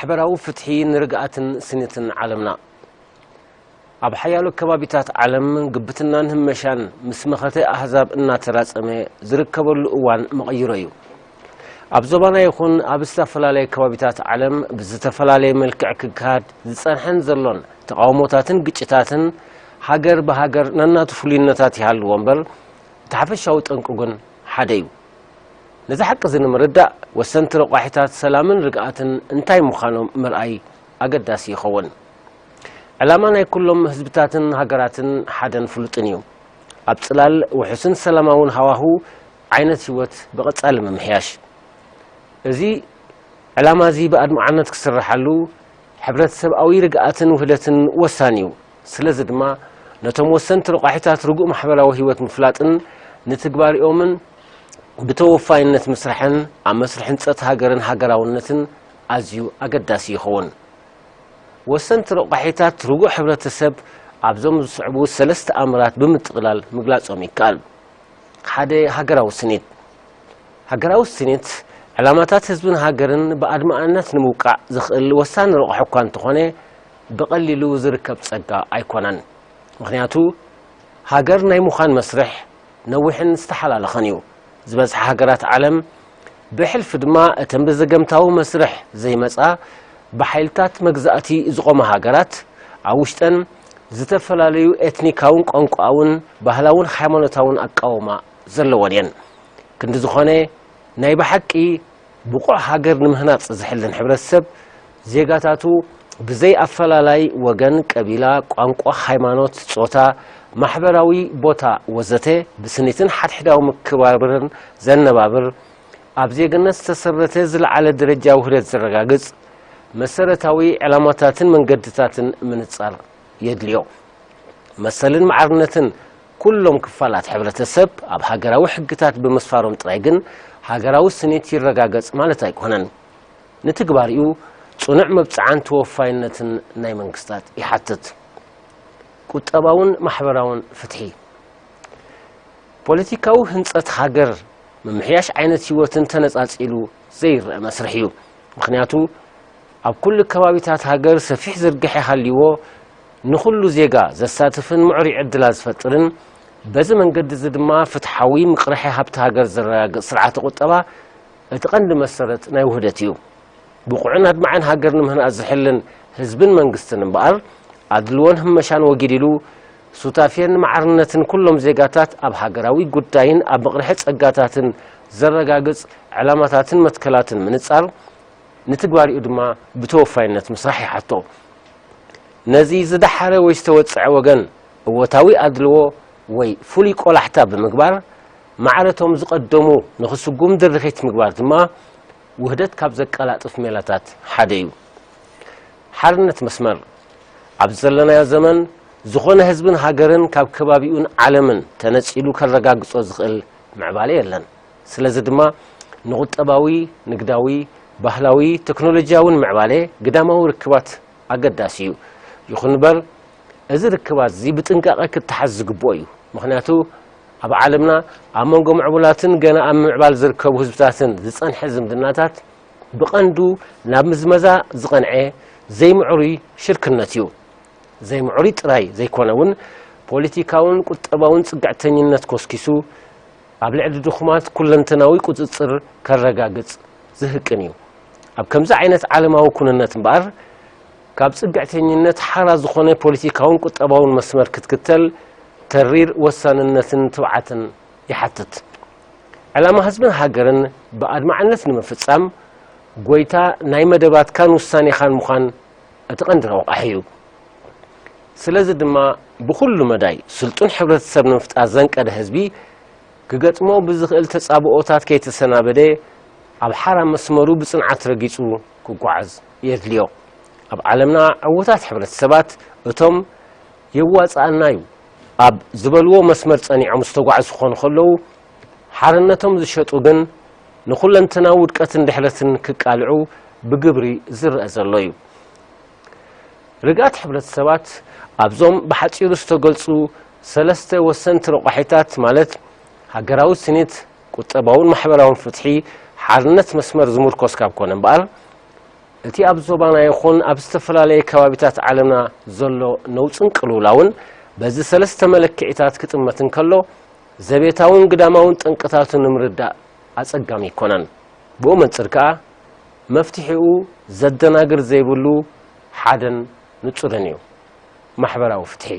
ማሕበራዊ ፍትሒ ንርግኣትን ስኒትን ዓለምና። ኣብ ሓያሎ ከባቢታት ዓለም ግብትናን ህመሻን ምስ መኸተ ኣህዛብ እናተራጸመ ዝርከበሉ እዋን መቐይሮ እዩ። ኣብ ዞባና ይኹን ኣብ ዝተፈላለየ ከባቢታት ዓለም ብዝተፈላለየ መልክዕ ክካድ ዝጸንሐን ዘሎን ተቓውሞታትን ግጭታትን ሃገር ብሃገር ነናቱ ፍሉይነታት ይሃልዎ እምበር እቲ ሓፈሻዊ ጠንቁ ግን ሓደ እዩ። ነዚ ሓቂ እዚ ንምርዳእ ወሰንቲ ረቋሒታት ሰላምን ርግኣትን እንታይ ምዃኖም ምርኣይ ኣገዳሲ ይኸውን። ዕላማ ናይ ኩሎም ህዝብታትን ሃገራትን ሓደን ፍሉጥን እዩ። ኣብ ጽላል ውሑስን ሰላማውን ሃዋሁ ዓይነት ህይወት ብቐጻሊ ምምሕያሽ። እዚ ዕላማ እዚ ብኣድማዕነት ክስርሓሉ ሕብረተሰብኣዊ ርግኣትን ውህደትን ወሳኒ እዩ። ስለዚ ድማ ነቶም ወሰንቲ ረቋሒታት ርጉእ ማሕበራዊ ህይወት ምፍላጥን ንትግባሪኦምን ብተወፋይነት ምስራሕን ኣብ መስርሕ ህንጸት ሃገርን ሃገራውነትን ኣዝዩ ኣገዳሲ ይኸውን። ወሰንቲ ረቋሒታት ርጉእ ሕብረተሰብ ኣብዞም ዝስዕቡ ሰለስተ ኣምራት ብምጥቕላል ምግላጾም ይከኣል። ሓደ፣ ሃገራዊ ስኒት። ሃገራዊ ስኒት ዕላማታት ህዝብን ሃገርን ብኣድማዕነት ንምውቃዕ ዝኽእል ወሳኒ ረቑሒ እኳ እንተኾነ ብቐሊሉ ዝርከብ ጸጋ ኣይኮነን። ምኽንያቱ ሃገር ናይ ምዃን መስርሕ ነዊሕን ዝተሓላለኸን እዩ። ዝበዝሓ ሃገራት ዓለም ብሕልፊ ድማ እተን ብዘገምታዊ መስርሕ ዘይመጻ ብሓይልታት መግዛእቲ ዝቖማ ሃገራት ኣብ ውሽጠን ዝተፈላለዩ ኤትኒካውን ቋንቋኣውን ባህላውን ሃይማኖታውን ኣቃውማ ዘለወን እየን። ክንዲ ዝኾነ ናይ ብሓቂ ብቑዕ ሃገር ንምህናጽ ዝሕልን ሕብረተሰብ ዜጋታቱ ብዘይ ኣፈላላይ ወገን፣ ቀቢላ፣ ቋንቋ፣ ሃይማኖት፣ ጾታ፣ ማሕበራዊ ቦታ ወዘተ ብስኒትን ሓድሕዳዊ ምክባብርን ዘነባብር ኣብ ዜግነት ዝተሰረተ ዝለዓለ ደረጃ ውህደት ዘረጋግጽ መሰረታዊ ዕላማታትን መንገድታትን ምንጻር የድልዮ። መሰልን ማዕርነትን ኩሎም ክፋላት ሕብረተሰብ ኣብ ሃገራዊ ሕግታት ብምስፋሮም ጥራይ ግን ሃገራዊ ስኒት ይረጋገጽ ማለት ኣይኮነን። ንትግባሪኡ ጽኑዕ መብጽዓን ተወፋይነትን ናይ መንግስታት ይሓትት። ቁጠባውን ማሕበራውን ፍትሒ። ፖለቲካዊ ህንጸት ሃገር ምምሕያሽ ዓይነት ህይወትን ተነጻጺሉ ዘይረአ መስርሕ እዩ። ምኽንያቱ ኣብ ኩሉ ከባቢታት ሃገር ሰፊሕ ዝርግሐ ሃልይዎ ንኹሉ ዜጋ ዘሳትፍን ምዕሩይ ዕድላት ዝፈጥርን በዚ መንገዲ እዚ ድማ ፍትሓዊ ምቕርሐ ሃብቲ ሃገር ዘረጋግጽ ስርዓተ ቁጠባ እቲ ቀንዲ መሰረት ናይ ውህደት እዩ። ብቑዕን ኣድማዕን ሃገር ንምህናጽ ዝሕልን ህዝብን መንግስትን እምበኣር ኣድልዎን ህመሻን ወጊድ ኢሉ ሱታፌን ማዕርነትን ኩሎም ዜጋታት ኣብ ሃገራዊ ጉዳይን ኣብ ምቕርሐ ጸጋታትን ዘረጋግጽ ዕላማታትን መትከላትን ምንጻር ንትግባሪኡ ድማ ብተወፋይነት ምስራሕ ይሓቶ። ነዚ ዝደሓረ ወይ ዝተወጽዐ ወገን እወታዊ ኣድልዎ ወይ ፍሉይ ቆላሕታ ብምግባር ማዕረቶም ዝቐደሙ ንኽስጉም ድርኺት ምግባር ድማ ውህደት ካብ ዘቀላጥፍ ሜላታት ሓደ እዩ። ሓርነት መስመር። ኣብ ዘለናዮ ዘመን ዝኾነ ህዝብን ሃገርን ካብ ከባቢኡን ዓለምን ተነጺሉ ከረጋግጾ ዝኽእል ምዕባለ የለን። ስለዚ ድማ ንቁጠባዊ፣ ንግዳዊ፣ ባህላዊ፣ ቴክኖሎጂያውን ምዕባለ ግዳማዊ ርክባት ኣገዳሲ እዩ። ይኹን እምበር እዚ ርክባት እዚ ብጥንቃቐ ክተሓዝ ዝግብኦ እዩ። ምኽንያቱ ኣብ ዓለምና ኣብ መንጎ ምዕቡላትን ገና ኣብ ምምዕባል ዝርከቡ ህዝብታትን ዝጸንሐ ዝምድናታት ብቐንዱ ናብ ምዝመዛ ዝቐንዐ ዘይምዕሩይ ሽርክነት እዩ። ዘይምዕሩይ ጥራይ ዘይኮነ እውን ፖለቲካውን ቁጠባውን ጽግዕተኝነት ኮስኪሱ ኣብ ልዕሊ ድኹማት ኩለንተናዊ ቁጽጽር ከረጋግጽ ዝህቅን እዩ። ኣብ ከምዚ ዓይነት ዓለማዊ ኩነነት እምበኣር ካብ ጽግዕተኝነት ሓራ ዝኾነ ፖለቲካውን ቁጠባውን መስመር ክትክተል ተሪር ወሳንነትን ትብዓትን ይሓትት። ዕላማ ህዝብን ሃገርን ብኣድማዕነት ንምፍጻም ጎይታ ናይ መደባትካን ውሳኔኻን ምዃን እቲ ቀንዲ ረቋሒ እዩ። ስለዚ ድማ ብኹሉ መዳይ ስልጡን ሕብረተሰብ ንምፍጣር ዘንቀደ ህዝቢ ክገጥሞ ብዝኽእል ተጻብኦታት ከይተሰናበደ ኣብ ሓራ መስመሩ ብጽንዓት ረጊጹ ክጓዓዝ የድልዮ። ኣብ ዓለምና ዕዉታት ሕብረተሰባት እቶም የዋጽኣና እዩ ኣብ ዝበልዎ መስመር ጸኒዖም ዝተጓዕዙ ክኾኑ ከለዉ ሓርነቶም ዝሸጡ ግን ንኹለንተናዊ ውድቀትን ድሕረትን ክቃልዑ ብግብሪ ዝረአ ዘሎ እዩ። ርግኣት ሕብረተሰባት ኣብዞም ብሓጺሩ ዝተገልጹ ሰለስተ ወሰንቲ ረቋሒታት ማለት ሃገራዊ ስኒት፣ ቁጠባውን ማሕበራውን ፍትሒ፣ ሓርነት መስመር ዝምርኮስ ካብ ኮነ እምበኣር እቲ ኣብ ዞባና ይኹን ኣብ ዝተፈላለየ ከባቢታት ዓለምና ዘሎ ነውጽን ቅልውላውን በዚ ሰለስተ መለክዒታት ክጥመት እንከሎ፣ ዘቤታውን ግዳማውን ጠንቅታቱ ንምርዳእ ኣጸጋሚ ኣይኮነን። ብኡ መንጽር ከኣ መፍትሒኡ ዘደናግር ዘይብሉ ሓደን ንጹርን እዩ። ማሕበራዊ ፍትሒ።